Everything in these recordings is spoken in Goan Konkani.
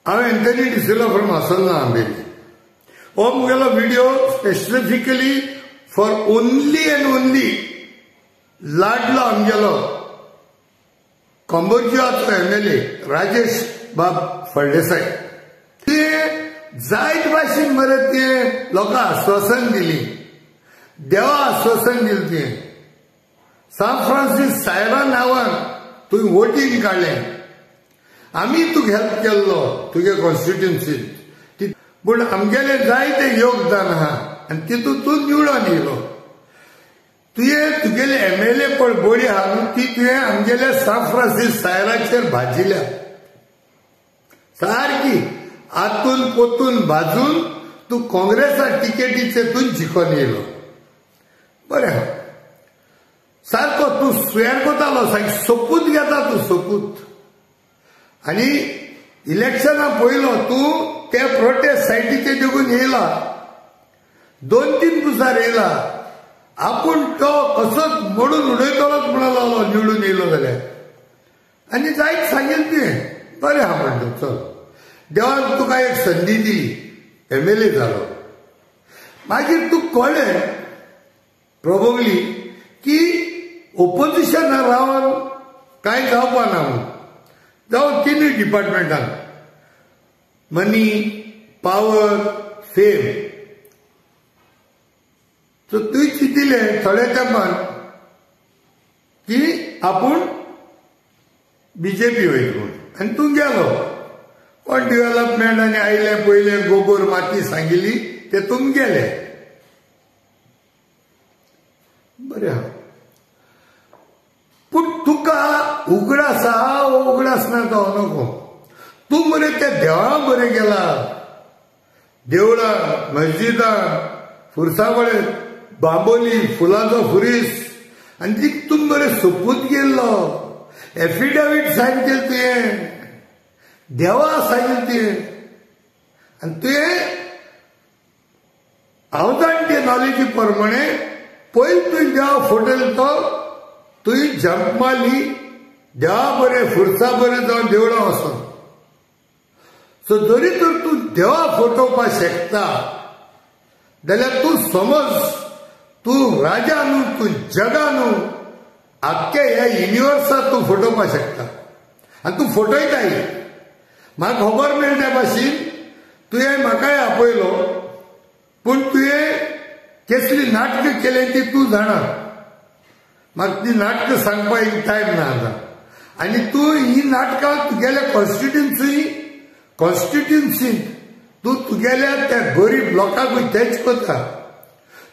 हांव एंथनी डिसिल्वा फ्रॉम आसोल्ला आंबेली. हो मुगेलो video specifically for only and only लाडलो आमगेलो कंबोजियाचो एमएलए राजेश बाब फळदेसाय. ते जायत भाशेन मरे ते लोकांक आश्वासन दिली, देवा आश्वासन दिलें तुवें. सान फ्रांसीस सायबा नांवान तुवें वोटींग काडलें, आमी तुका हेल्प केल्लो तुगे कॉन्स्टिट्युन्सीत, पूण आमगेलें जायतें योगदान आहा आनी तितूंत तूं निवडून येयलो. तुवें तुगेले एमएलए पळ बडी आहा न्हू ती तुवें आमगेल्या सान फ्रांसीस सायराचेर भाजिल्या, सारकी आतून पोतून भाजून तूं काँग्रेसा टिकेटीचेर तूं जिखोन येयलो. बरें आहा, सारको तूं स्वेर कोतालो, सारकी सोपूत घेता तूं सोपूत. आनी इलेक्शना पयलो तूं त्या प्रोटेस्ट सायटीचेर देखून येयला, 2-3 दिसार येयला, आपूण तो कसोच मोडून उडयतलोच म्हणून लागलो निवडून येयलो जाल्यार. आनी जायत सांगेल तुवें, बरें आहा म्हणटा चल, देवान तुका एक संदी दिली, एमएलए जालो. मागीर तुका कळ्ळें प्रोबेबली की ओपोजिशना रावन कांय जावपा ना म्हणून. जावं तिनूय डिपार्टमेंटान मनी, पावर, फेम. सो तुवें चिंतिलें थोड्या तेंपान की आपूण बीजेपी वयता म्हूण, आनी तूं गेलो. कोण डेव्हलपमेंट आनी आयलें पयलें गोबोर माती सांगिल्ली ते तूं गेले. बरें आहा, पूण तुका उगडास आहा वो उगडास ना तो नको. तूं मरे त्या देवळां बरें गेला, देवळां, मस्जिदां, फुरसा कडेन बांबोली, फुलांचो फुरीस, आनी तितून बरें सोपूत गेल्लो, एफिडेवीट सायन केलें तुवें, देवा सांगलें तुवें. आनी तुवें हांव जाण ते नॉलेजी प्रमाणे पयलीं तुवें देवा फोटो तो तुवें जंप मारली देवा बरें फुरसा बरें जावन देवळां वचोन. सो जरी तर तूं देवा फटोवपाक शकता जाल्यार तूं समज तूं राजा न्हू, तूं जगा न्हू, आख्खे ह्या युनिवर्साक तूं फटोवपाक शकता आनी तूं फटयताय. म्हाका खबर मेळटा भाशेन तुवें म्हाकाय आपयलो, पूण तुवें केसली नाटकां केलें ती तूं जाणा. म्हाका ती नाटकां सांगपाक एक टायम ना आतां. आनी तूं ही नाटकां तुगेल्या कॉन्स्टिट्युन्सींत तूं तुगेल्या त्या गरीब लोकांकूय तेंच करता.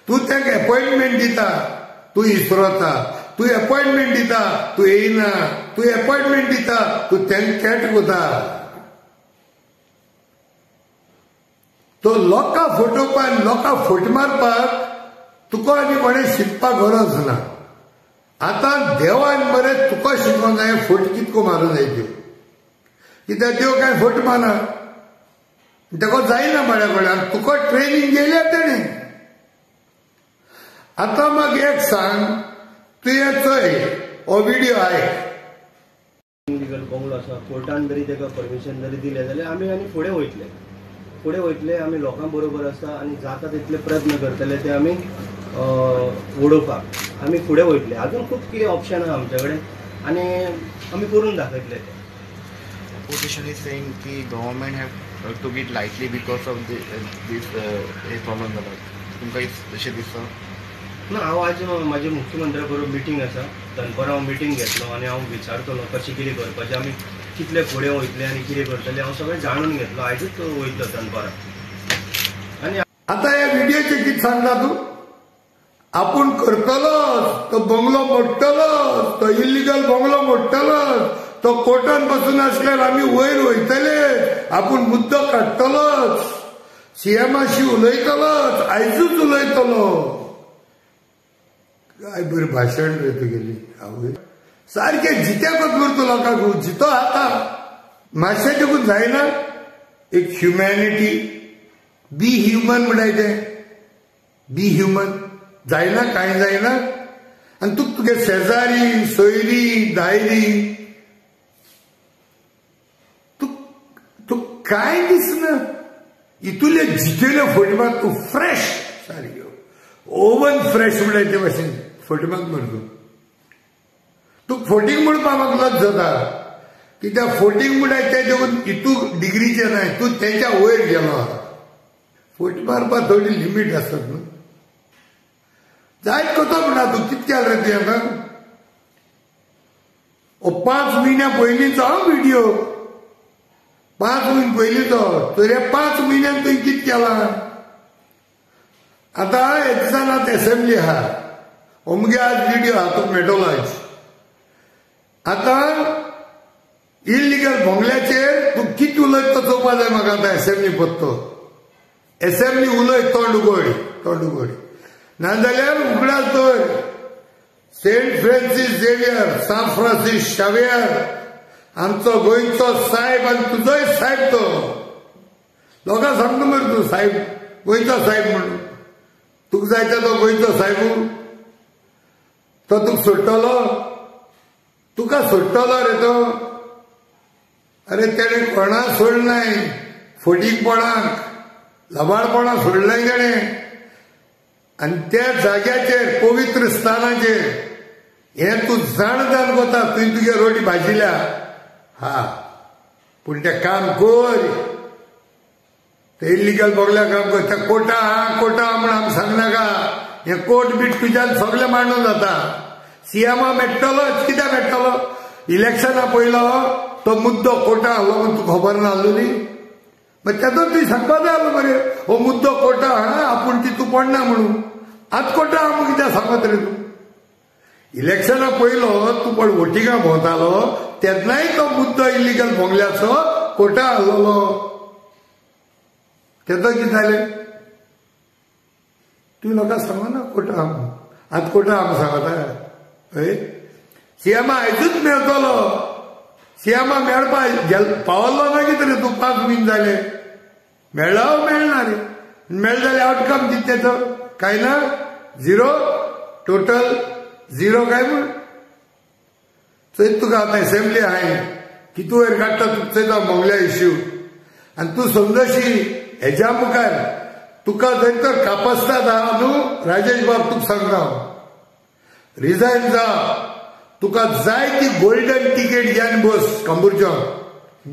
तूं तांकां एपॉयंटमेंट दिता, तूं इसरोता, तूं एपॉयंटमेंट दिता, तूं येयना, तूं एपॉयंटमेंट दिता, तूं तांकां कॅट करता. तो लोकां फटोवपाक, लोकां फट मारपाक तुका आनी कोणें शिकपाक गरज ना. आतां देवान बरें तुका शिकोवंक जाय फट कितको मारूंक जाय त्यो, कित्याक देव कांय फट मारना, ताका जायना बऱ्या कडल्यान, तुका ट्रेनींग गेल्या तेणें. आतां म्हाका एक सांग, तुवें चोय हो विडियो आयक. इलिगल बंगलो आसा, कोर्टान जरी ताका परमिशन जरी दिलें जाल्यार आमी आनी फुडें वयतले, फुडें वयतले, आमी लोकां बरोबर आसा आनी जाता तितले प्रयत्न करतले ते आमी उडोवपाक. आमी फुडें वयतले, आजून खूब कितें ऑप्शन आहा आमचे कडेन आनी आमी करून दाखयतले ते. Opposition is saying की government have took it lightly because of this hey problem जाला, तुमकां अशें दिसता? ना, हांव आज म्हाजे मुख्यमंत्र्या बरोबर मिटींग आसा, दनपारां हांव मिटींग घेतलो आनी हांव विचारतलो कशें कितें करपाचें, आमी कितले फुडें वयतले आनी कितें करतले, हांव सगळें जाणून घेतलो. आयजूच वयतलो दनपारां. आनी आतां ह्या विडियोचेर कितें सांगता तूं? आपूण करतलोच, तो बंगलो मोडटलोच, तो इल्लिगल बंगलो मोडटलोच, तो कोर्टान बसून आसल्यार आमी वयर वयतले, आपूण मुद्दो काडटलोच, सीएमाशी उलयतलोच, आयजूच उलयतलो. काय बरें भाशण रे तुगेली. आवय सारकें जितेकच उरता लोकांक, जितो आता मातशें देखून जायना. एक ह्युमॅनिटी, बी ह्युमन म्हणटाय तें, बी ह्युमन जायना, कांय जायना. आनी तुका तुगे शेजारी सोयरी दायरी तूं काय दिसना इतुले जितेले फोटी मार तूं फ्रेश सारक्यो ओवन फ्रेश म्हणल्यार ते भाशेन फोटी मात मर तूं तूं फोटींग म्हणपाक म्हाका लज जाता कित्याक फोटींग म्हणल्यार ते देखून इतू डिग्रीचे नाय तूं तेच्या वयर गेलो आहा. फोटी मारपाक थोडी लिमीट आसत न्हू. जायत कसो म्हणटा तूं कितक्या रे तुवें आतां ओ 5 म्हयन्या पयलींचो हांव व्हिडियो 5 म्हयने पयलींचो तर ह्या 5 म्हयन्यान तुवें कितें केलां. आतां हे दिसान आतां एसेंब्ली आहा अमगे आज व्हिडियो आहा तुका मेळटलो आयज. आतां इलिगल बंगल्याचेर तूं कितें उलयता तो चोवपा जाय म्हाका. आतां एसेंब्ली पत्तो एसेंब्ली उलय तोंड उगड तोंड उगड नाजाल्यार उगडास दवर सेंट फ्रांसीस झेवियर सांत फ्रांसीस शावियर आमचो गोंयचो साहेब आनी तुजोय साहेब तो लोकांक सांगता मरे तूं साहेब गोंयचो साहेब म्हणून तुका जाय तो गोंयचो साहेब तो तुका सोडटलो तुका सोडटलो रे तो. अरे तेणें कोणा सोडलाय फटींगपणाक लबाडपणाक सोडलाय तेणें. आनी त्या जाग्याचेर पवित्र स्थानाचेर हें तूं जाण जाण वता तुवें तुगे रोटी भाजिल्या हा पूण तें काम कर ते इल्लिगल बगल्या काम कर. त्या कोटा हा कोटा म्हण आमी सांगनाका हें कोर्ट बीट तुज्यान सगळें मांडून जाता. सीएमा मेळटलोच कित्याक मेळटलो इलेक्शना पयलो तो मुद्दो कोटा आहलो म्हूण तुका खबर ना आहलो न्ही मागीर तेदो तुवें सांगपा जाय आहलो मरे हो मुद्दो कोटा हा आपूण तितू पडना म्हणून आतां कोटा आहा म्हूण कित्याक सांगत रे तूं. इलेक्शना पयलो तूं पण वोटिंगा भोंवतालो तेन्नाय तो मुद्दो इल्लिगल बंगल्याचो कोटा आहलो तेदो कितें जालें तुवें लोकांक सांगना कोटा आहा म्हूण आतां कोटा आहा म्हूण सांगता हय. सीएमा आयजूच मेळटलो सीएमा मेळपा पावलो ना कितें रे तूं 5 म्हयने जाले मेळ्ळो मेळना रे मेळ्ळें जाल्यार आवटकम कितें तेचो काय ना झिरो टोटल झिरो काय म्हूण चोयत तुका आतां एसेंब्ली आहाय कितू वयर काडटा तुका चोयता बंगल्या इश्यू आनी तूं समजशी हेज्या मुखार तुका जर तर कापस्ताद आहा न्हू राजेश बाब तुका सांगता हांव रिजायन जा तुका जाय ती गोल्डन तिकेट घेवन बस कांबूरच्या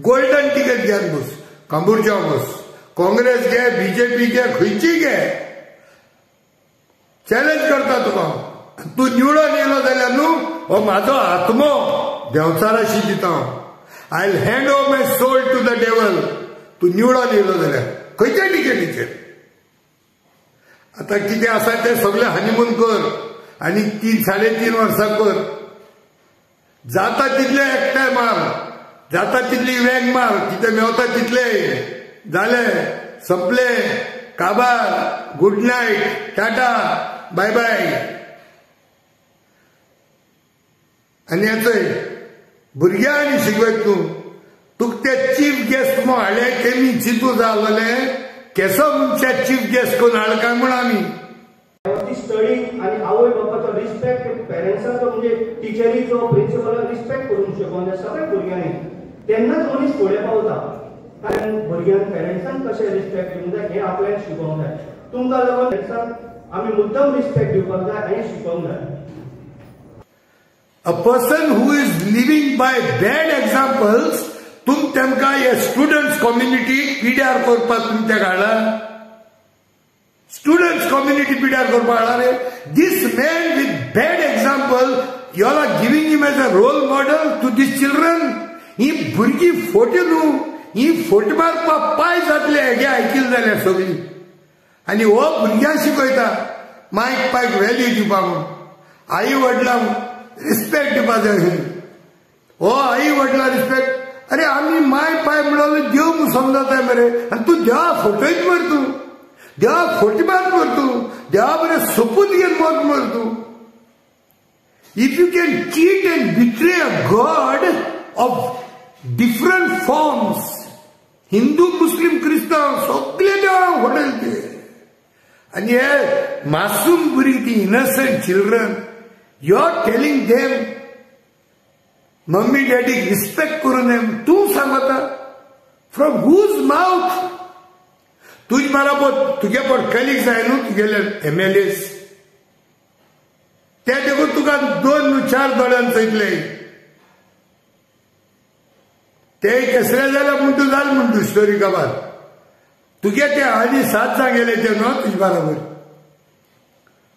गोल्डन तिकेट घेवन बस कांबूरच्या बस काँग्रेस घे बीजेपी घे खंयची घे चॅलेंज करता तुका. तूं निवडून येयलो जाल्यार न्हू हो म्हाजो आत्मो देंवचाराशी दिता हांव I will hand over my soul to the devil. तूं निवडून येयलो जाल्यार खंयच्या टिकेटीचेर आतां कितें आसा तें सगळें हनिमून कर आनी 3 साडे 3 वर्सां कर जाता तितले एकठांय मार जाता तितली वेंग मार कितें मेवता तितले जाले संपले काबार good night tata bye bye. आनी हेचोय भुरग्यांनी शिकयत तूं तुका ते चीफ गेस्ट म्हूण हाडले तेमी चिंतू जालें केसो मनशा चीफ गेस्ट करून हाडले काय म्हूण आमी स्टडी आनी आवय बापाचो रिस्पेक्ट पेरंट्साचो म्हणजे टिचरीचो प्रिंसिपलाचो रिस्पेक्ट करूंक शकूंक जाय सगळ्या भुरग्यांनी तेन्नाच मनीस फुडें पावता. कारण भुरग्यांक पेरंट्सांक कशें रिस्पेक्ट दिवंक जाय हें आपल्याक शिकोवंक जाय. तुमकां लागून पेरंट्सांक आमी मुद्दम रिस्पेक्ट दिवपाक जाय आनी शिकोवंक जाय. A person who is living by bad examples तुम तेमकां हे स्टुडंट्स कम्युनिटी पिड्यार करपाक तुमच्या घाला स्टुडंट्स कम्युनिटी पिड्यार करपाक हाडला रे. This man with bad example you all are giving him as a role model to this children. ही भुरगीं फोटी न्हू ही फोटी मारपाक पांय जातले हेगे आयकिल्लें जाल्यार सगळीं. आनी हो भुरग्यांक शिकयता मायक पायक व्हॅल्यू दिवपाक म्हूण आई वडिलांक रिस्पेक्ट दिवपाक जाय. हो आई वडिलां रिस्पेक्ट अरे आमी माय पाय म्हणलो देव म्हूण समजताय मरे आनी तूं देवा फोटोयत मर तूं देवा फोटी मात मर तूं देवा बरें सोपूत घेवन मत मर तूं. If you can cheat and betray a god of different forms Hindu Muslim क्रिस्तांव सगळे देवा फोटयले ते आनी हे मासूम भुरगीं ती innocent children you are telling them mummy डॅडीक respect करूं नये तूं सांगता. From whose mouth? तुज बराबर तुगे पण कलिग्स जाय न्हू तुगेले एम एल एस, ते देखून तुका 2-4 दोळ्यान चोयतले. ते कसले जाल्यार म्हूण तूं जाल म्हूण तूं स्टोरी खबर. तुगे ते आनी 7 जाण गेले ते न्हू तुजे बराबर.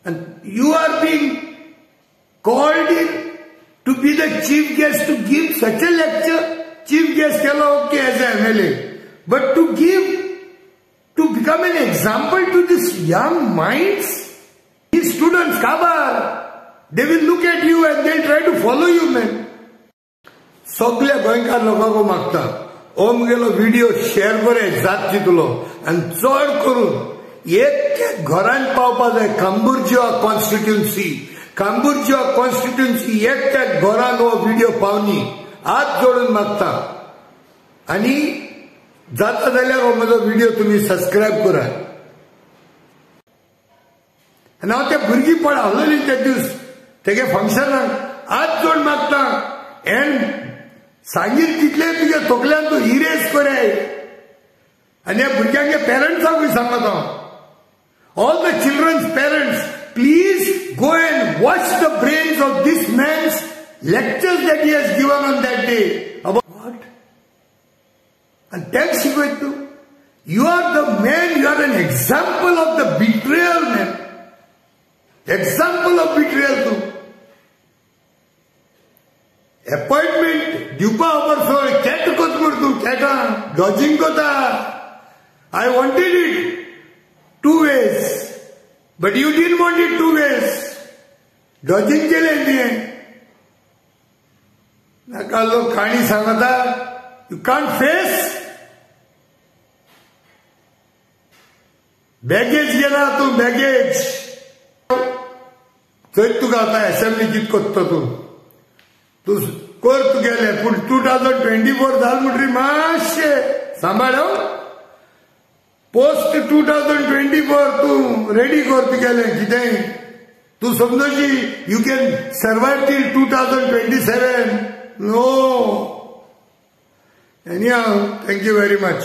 And you are being called in to be the chief guest to give such a lecture. Chief guest केलो okay as a MLA, but to give, to become an example to this young minds, these students, kabar, they will look at you and they try to follow you, man. सगल्या गोंयकार लोकांक मागता हो मुगेलो व्हिडिओ शेअर करे जात तितलो आनी चड करून एक घरान पावपा जाय. कांबुर्जिवा कॉन्स्टिट्युन्सी, कांबुर्जिवा कॉन्स्टिट्युन्सी एक घरान हो व्हिडिओ पावनी हात जोडून मागता. आनी जाता जाल्यार हो म्हजो व्हिडिओ तुमी सबस्क्रायब करात. आनी हांव ते भुरगीं आहलोली ते दीस तेगे फंक्शनाक हात जोड मागता. एंड सांगीत तितले तुज्या तकल्यान तूं इरेज करे. आनी ह्या भुरग्यांगे पेरंट्सांकूय सांगता हांव, all the children's parents, please go and watch the brains of this man's lectures that he has given on that day about what. आनी तेंच शिकयत तूं. You are the man, you are an example of the betrayal, man. Example of betrayal तूं. अपॉइंटमेंट दिवपा खबर सोड, कॅट कोत म्हण तूं, कॅटा डॉजिंग कोता. I wanted it 2 ways, but you didn't want it 2 ways. Dodging केलें तुवें. नाका लोक काणी सांगता, you can't face. Baggage गेला तूं, बॅगेज. थंय तुका आतां एसेंब्ली कितें कोत्ता तूं, तूं कर तुगेलें. पूण 2024 जाल म्हणटरी मातशें सांबाळ. पोस्ट 2024 तूं रेडी कर तुगेलें कितेंय. तूं समजशी you can survive till 2027. No. Anyhow, thank you very much.